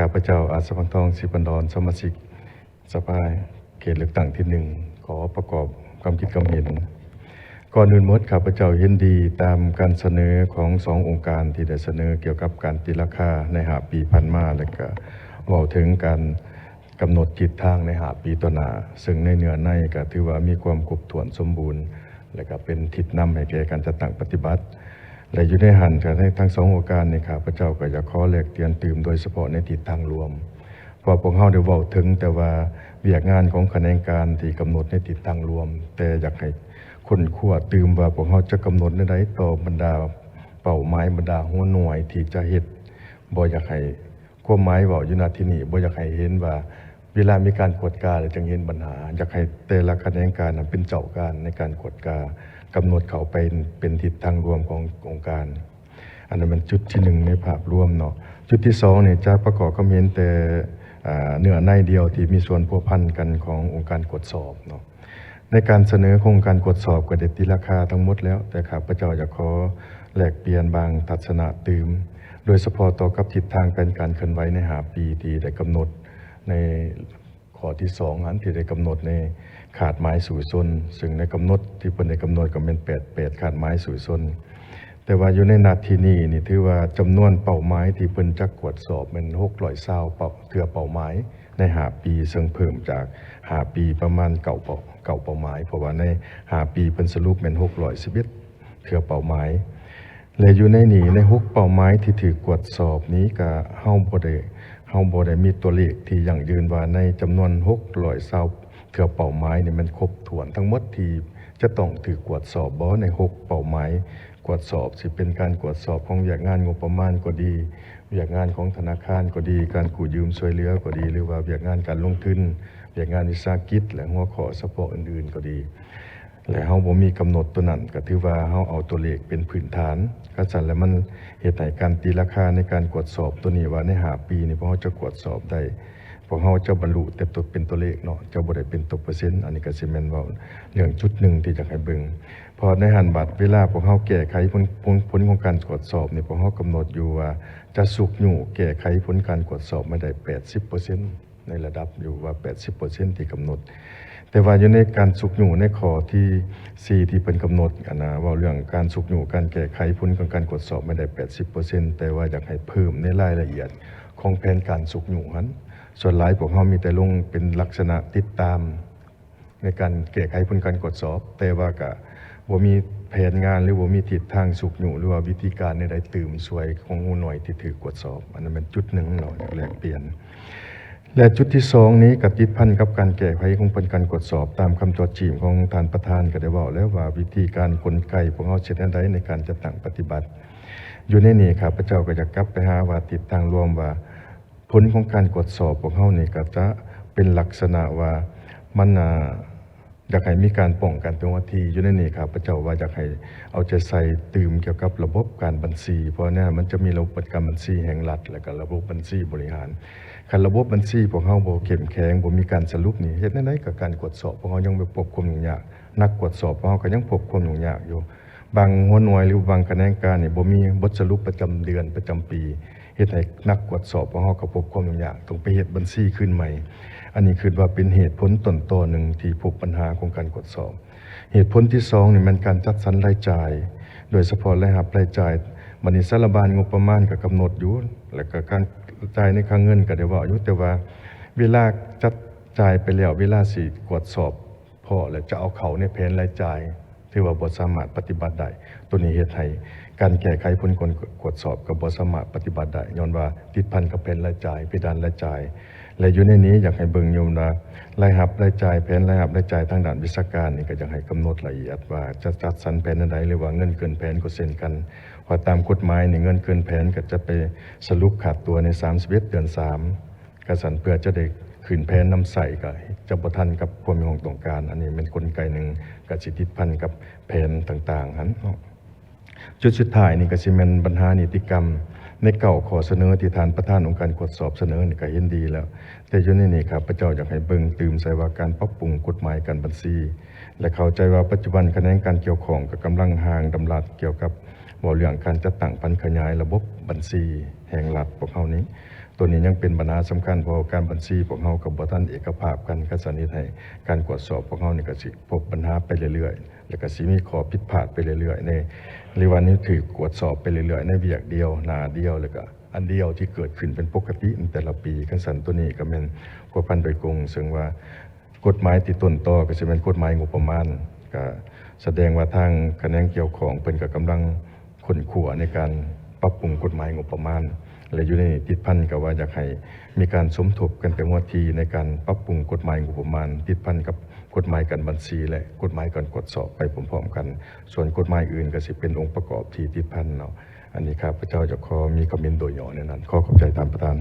ຂ້າພະເຈົ້າ ອາດສະຫວັງທອງ ສີພັນດອນ ສະມາຊິກສະພາເຂດເລືອກຕັ້ງທີໜຶ່ງ ຂໍປະກອບຄວາມຄິດຄວາມເຫັນ. ກ່ອນອື່ນໝົດ ຂ້າພະເຈົ້າເຫັນດີຕາມການສະເໜີຂອງສອງອົງການທີ່ໄດ້ສະເໜີກ່ຽວກັບການຕີລາຄາໃນຫ້າປີຜ່ານມາ ແລະ ກະເວົ້າເຖິງການກຳນົດທິດທາງໃນຫ້າປີຕໍ່ໜ້າ, ເຊິ່ງໃນເນື້ອໃນກະຖືວ່າມີຄວາມຄົບຖ້ວນສົມບູນ ແລະ ກະເປັນທິດນຳໃຫ້ແກ່ການຈັດຕັ້ງປະຕິບັດ. ແລະ ຢູ່ໃນຫັ້ນ ກະໃນທັງສອງອົງການນີ້ ຂ້າພະເຈົ້າກະຢາກຂໍແລກປ່ຽນຕື່ມ ໂດຍສະເພາະໃນທິດທາງລວມ. ເພາະພວກເຮົາໄດ້ເວົ້າເຖິງແຕ່ວ່າວຽກງານຂອງຂະແໜງການທີ່ກຳນົດໃນທິດທາງລວມ, ແຕ່ຢາກໃຫ້ຄົ້ນຄວ້າຕື່ມວ່າພວກເຮົາຈະກຳນົດແນວໃດຕໍ່ບັນດາເປົ້າໝາຍ, ບັນດາຫົວໜ່ວຍທີ່ຈະເຮັດ. ບໍ່ຢາກໃຫ້ ຄວາມໝາຍເວົ້າຢູ່ນະທີ່ນີ້ ບໍ່ຢາກໃຫ້ເຫັນວ່າເວລາມີການກວດກາແລ້ວຈຶ່ງເຫັນບັນຫາ, ຢາກໃຫ້ແຕ່ລະຂະແໜງການນັ້ນເປັນເຈົ້າການໃນການກວດກາ, ກຳນົດເຂົ້າໄປເປັນທິດທາງລວມຂອງອົງການ. ອັນນັ້ນແມ່ນຈຸດທີໜຶ່ງໃນພາບລວມເນາະ. ຈຸດທີສອງນີ້ຈະປະກອບຄຳເຫັນແຕ່ ອາ ເນື້ອໃນດຽວທີ່ມີສ່ວນພົວພັນກັນຂອງອົງການກວດສອບເນາະ. ໃນການສະເໜີຂອງອົງການກວດສອບກໍໄດ້ຕີລາຄາທັງໝົດແລ້ວ, ແຕ່ຂ້າພະເຈົ້າຢາກຂໍແລກປ່ຽນບາງທັດສະນະຕື່ມ, ໂດຍສະເພາະຕໍ່ກັບທິດທາງແຜນການເຄື່ອນໄຫວໃນຫ້າປີທີ່ໄດ້ກຳນົດໃນ ຂໍ້ທີສອງຫັ້ນ ທີ່ໄດ້ກຳນົດໃນຄາດໝາຍສູ້ຊົນ, ເຊິ່ງໃນກຳນົດທີ່ເພິ່ນໄດ້ກຳນົດກໍແມ່ນແປດ ແປດຄາດໝາຍສູ້ຊົນ. ແຕ່ວ່າຢູ່ໃນນາທີນີ້ນີ້ ຖືວ່າຈຳນວນເປົ້າໝາຍທີ່ເພິ່ນຈະກວດສອບແມ່ນຫົກຮ້ອຍຊາວເປົ້າ ເທື່ອເປົ້າໝາຍໃນຫ້າປີ, ເຊິ່ງເພີ່ມຈາກຫ້າປີປະມານເກົ້າເປົ້າ ເກົ້າເປົ້າໝາຍ, ເພາະວ່າໃນຫ້າປີເພິ່ນສະຫຼຸບແມ່ນຫົກຮ້ອຍສິບເອັດ ເທື່ອເປົ້າໝາຍ. ແລະ ຢູ່ໃນນີ້ ໃນຫົກເປົ້າໝາຍທີ່ຖືກກວດສອບນີ້ ກະເຮົາບໍ່ໄດ້ ເຮົາບໍ່ໄດ້ມີຕົວເລກທີ່ຢັ້ງຢືນວ່າໃນຈຳນວນຫົກຮ້ອຍຊາວເທື່ອເປົ້າໝາຍນີ້ ແມ່ນຄົບຖ້ວນທັງໝົດທີ່ຈະຕ້ອງຖືກກວດສອບບໍ່. ໃນຫົກເປົ້າໝາຍກວດສອບ ຊິເປັນການກວດສອບຂອງວຽກງານງົບປະມານກໍດີ, ວຽກງານຂອງທະນາຄານກໍດີ, ການກູ້ຢືມຊ່ວຍເຫຼືອກໍດີ ຫຼືວ່າວຽກງານການລົງທຶນ, ວຽກງານວິສາຫະກິດ ແລະ ຫົວຂໍ້ສະເພາະອື່ນໆກໍດີ. ແລະ ເຮົາບໍ່ມີກຳນົດຕົວນັ້ນ ກໍຖືວ່າເຮົາເອົາຕົວເລກເປັນພື້ນຖານ. ຄັນຊັ້ນແລ້ວ ມັນເຮັດໃຫ້ການຕີລາຄາໃນການກວດສອບຕົວນີ້ວ່າໃນຫ້າປີນີ້ ພວກເຮົາຈະກວດສອບໄດ້, ພວກເຮົາຈະບັນລຸແຕ່ຕົວ ເປັນຕົວເລກເນາະ, ຈະບໍ່ໄດ້ເປັນຕົວເປີເຊັນ. ອັນນີ້ກໍຊິແມ່ນເວົ້າເລື່ອງຈຸດໜຶ່ງທີ່ຢາກໃຫ້ເບິ່ງ. ເພາະໃນຫັ້ນ ບັດເວລາພວກເຮົາແກ້ໄຂຜົນ ຜົນ ຜົນຂອງການກວດສອບນີ້ ພວກເຮົາກຳນົດຢູ່ວ່າຈະຊຸກຍູ້ແກ້ໄຂຜົນການກວດສອບໃຫ້ໄດ້ແປດສິບເປີເຊັນ. ໃນລະດັບຢູ່ວ່າແປດສິບເປີເຊັນທີ່ກຳນົດ. ແຕ່ວ່າຢູ່ໃນການຊຸກຍູ້ໃນຂໍ້ທີສີ່ທີ່ເພິ່ນກຳນົດ ອັນນະ ເວົ້າເລື່ອງການຊຸກຍູ້ການແກ້ໄຂຜົນຂອງການກວດສອບໃຫ້ໄດ້ແປດສິບເປີເຊັນ, ແຕ່ວ່າຢາກໃຫ້ເພີ່ມໃນລາຍລະອຽດຂອງແຜນການຊຸກຍູ້ຫັ້ນ. ສ່ວນຫຼາຍພວກເຮົາມີແຕ່ລົງເປັນລັກສະນະຕິດຕາມໃນການແກ້ໄຂຜົນການກວດສອບ, ແຕ່ວ່າກະ ບໍ່ມີແຜນງານ ຫຼື ບໍ່ມີທິດທາງຊຸກຍູ້ ຫຼືວ່າວິທີການໃດໆຕື່ມຊ່ວຍຂອງຫົວໜ່ວຍທີ່ຖືກກວດສອບ. ອັນນັ້ນແມ່ນຈຸດໜຶ່ງເນາະ ຢາກແລກປ່ຽນ. ແລະ ຈຸດທີສອງນີ້ກໍຕິດພັນກັບການແກ້ໄຂຂອງຜົນການກວດສອບ. ຕາມຄຳຈອດຈີ້ມຂອງທ່ານປະທານກໍໄດ້ເວົ້າແລ້ວວ່າ ວິທີການກົນໄກພວກເຮົາເຮັດແນວໃດໃນການຈັດຕັ້ງປະຕິບັດ. ຢູ່ໃນນີ້ ຂ້າພະເຈົ້າກໍຢາກກັບໄປຫາວ່າ ທິດທາງລວມວ່າ ຜົນຂອງການກວດສອບພວກເຮົານີ້ກໍຈະເປັນລັກສະນະວ່າ ມັນ ອ່າ ຢາກໃຫ້ມີການປ້ອງກັນຕົວທີ່. ຢູ່ໃນນີ້ ຂ້າພະເຈົ້າວ່າຢາກໃຫ້ເອົາໃຈໃສ່ຕື່ມກ່ຽວກັບລະບົບການບັນຊີ, ເພາະໃນນັ້ນມັນຈະມີລະບົບການບັນຊີແຫ່ງລັດ ແລະ ກະລະບົບບັນຊີບໍລິຫານ. ຄັນລະບົບບັນຊີພວກເຮົາບໍ່ເຂັ້ມແຂງ, ບໍ່ມີການສະຫຼຸບນີ້, ເຮັດແນວໃດກໍການກວດສອບພວກເຮົາຍັງໄປພົບຄວາມຫຍຸ້ງຍາກ, ນັກກວດສອບພວກເຮົາກໍຍັງພົບຄວາມຫຍຸ້ງຍາກຢູ່. ບາງຫົວໜ່ວຍ ຫຼື ບາງຂະແໜງການນີ້ ບໍ່ມີບົດສະຫຼຸບປະຈຳເດືອນ, ປະຈຳປີ, ເຮັດໃຫ້ນັກກວດສອບຂອງເຮົາກໍພົບຄວາມຫຍຸ້ງຍາກ, ຕ້ອງໄປເຮັດບັນຊີຄືນໃໝ່. ອັນນີ້ຄິດວ່າເປັນເຫດຜົນຕົ້ນຕໍໜຶ່ງທີ່ພົບບັນຫາຂອງການກວດສອບ. ເຫດຜົນທີສອງນີ້ແມ່ນການຈັດສັນລາຍຈ່າຍ, ໂດຍສະເພາະລາຍຮັບລາຍຈ່າຍ. ບັດນີ້ສາລະບານງົບປະມານກໍກຳນົດຢູ່, ແລ້ວກໍການຈ່າຍໃນຄ່າເງິນກໍໄດ້ເວົ້າຢູ່, ແຕ່ວ່າເວລາຈັດຈ່າຍໄປແລ້ວ, ເວລາຊິກວດສອບ ພໍແລ້ວຈະເອົາເຂົ້າໃນແຜນລາຍຈ່າຍ ຖືວ່າບໍ່ສາມາດປະຕິບັດໄດ້. ໂຕນີ້ເຮັດໃຫ້ການແກ້ໄຂຜົນການກວດສອບກໍບໍ່ສາມາດປະຕິບັດໄດ້, ຍ້ອນວ່າຕິດພັນກັບແຜນລາຍຈ່າຍ, ເພດານລາຍຈ່າຍ. ແລະ ຢູ່ໃນນີ້ຢາກໃຫ້ເບິ່ງຢູ່ວ່າ ລາຍຮັບລາຍຈ່າຍ, ແຜນລາຍຮັບລາຍຈ່າຍທາງດ້ານວິຊາການນີ້ ກໍຢາກໃຫ້ກຳນົດລະອຽດວ່າຈະຈັດສັນແຜນແນວໃດ, ຫຼືວ່າເງິນເກີນແຜນກໍເຊັ່ນກັນ. ເພາະຕາມກົດໝາຍນີ້ ເງິນເກີນແຜນກໍຈະໄປສະຫຼຸບຂາດຕົວໃນສາມສິບເອັດເດືອນສາມ. ກະຊັ້ນເພື່ອຈະໄດ້ຂຶ້ນແຜນນຳໃຊ້ ກະຈະບໍ່ທັນກັບຄວາມມີຄວາມຕ້ອງການ. ອັນນີ້ແມ່ນກົນໄກໜຶ່ງ ກະຊິຕິດພັນກັບແຜນຕ່າງໆຫັ້ນເນາະ. ຈຸດສຸດທ້າຍນີ້ກະຊິແມ່ນບັນຫານິຕິກຳ. ໃນເກົ້າຂໍ້ສະເໜີທີ່ທ່ານປະທານອົງການກວດສອບສະເໜີນີ້ກະເຫັນດີແລ້ວ, ແຕ່ຢູ່ໃນນີ້ຂ້າພະເຈົ້າຢາກໃຫ້ເບິ່ງຕື່ມໃສ່ວ່າການປັບປຸງກົດໝາຍການບັນຊີ ແລະ ເຂົ້າໃຈວ່າປັດຈຸບັນຂະແໜງການກ່ຽວຂ້ອງກະກຳລັງຮ່າງດຳລັດກ່ຽວກັບ ເວົ້າເລື່ອງການຈັດຕັ້ງຜັນຂະຫຍາຍລະບົບບັນຊີແຫ່ງລັດພວກເຮົານີ້. ໂຕນີ້ຍັງເປັນບັນຫາສຳຄັນ ເພາະວ່າການບັນຊີພວກເຮົາກໍບໍ່ທັນເອກະພາບກັນ ກໍສະເຮັດໃຫ້ການກວດສອບພວກເຮົານີ້ກໍຊິພົບບັນຫາໄປເລື້ອຍໆ ແລ້ວກໍຊິມີຂໍ້ຜິດພາດໄປເລື້ອຍໆ ໃນ ຫຼືວ່າຍັງຖືກກວດສອບໄປເລື້ອຍໆ ໃນວຽກດຽວ ໜ້າດຽວ ແລ້ວກໍອັນດຽວທີ່ເກີດຂຶ້ນເປັນປົກກະຕິໃນແຕ່ລະປີ. ຄັນຊັ້ນ ໂຕນີ້ກໍແມ່ນພົວພັນໂດຍກົງ ເຊິ່ງວ່າ ກົດໝາຍທີ່ຕົ້ນຕໍກໍຊິແມ່ນກົດໝາຍງົບປະມານ ກໍສະແດງວ່າທາງຂະແໜງກ່ຽວຂ້ອງເພິ່ນກໍກຳລັງຄົ້ນຄວ້າໃນການປັບປຸງກົດໝາຍງົບປະມານ ແລະ ຢູ່ໃນນີ້ຕິດພັນກັບວ່າຢາກໃຫ້ມີການສົມທົບກັນເປັນຫົວທີໃນການປັບປຸງກົດໝາຍງົບປະມານ ຕິດພັນກັບກົດໝາຍການບັນຊີ ແລະ ກົດໝາຍການກວດສອບໄປພ້ອມໆກັນ. ສ່ວນກົດໝາຍອື່ນກໍຊິເປັນອົງປະກອບທີ່ຕິດພັນເນາະ. ອັນນີ້ຂ້າພະເຈົ້າຈະຂໍມີຄຳເຫັນໂດຍຫຍໍ້ແນວນັ້ນ. ຂໍຂອບໃຈທ່ານປະທານ.